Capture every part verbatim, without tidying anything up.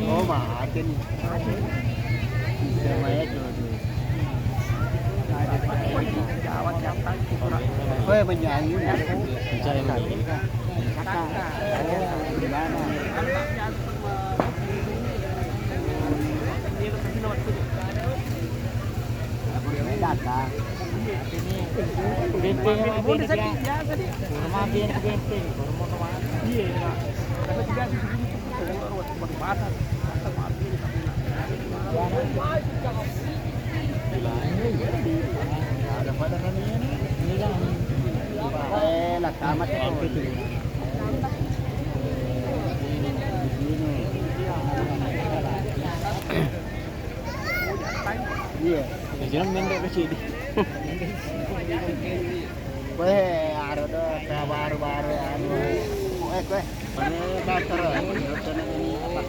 Oh, mate ni. Bisa main tu. Weh, menyanyi. Menyanyi. Benteng apa dia? Rumah dia benteng, rumah rumah. Iya, karena tidak di sini. Iya. Jadi mendek ke sini. Weh, aro do, baru-baru anu. Eh, kue. Mana datar, eh, ini apa?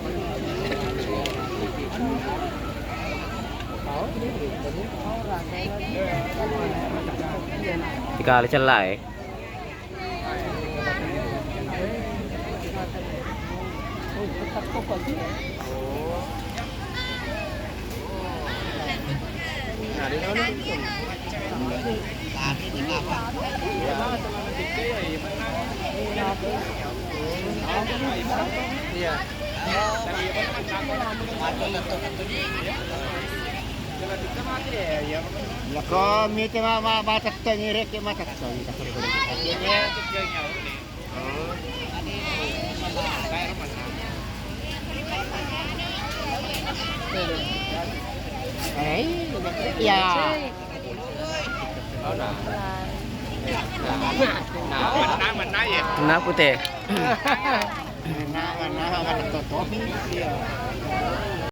Dikali celai. Lako mite ma, ma, ma tetteng, ireke ma tetteng. Eh, iya. Kenapa teh?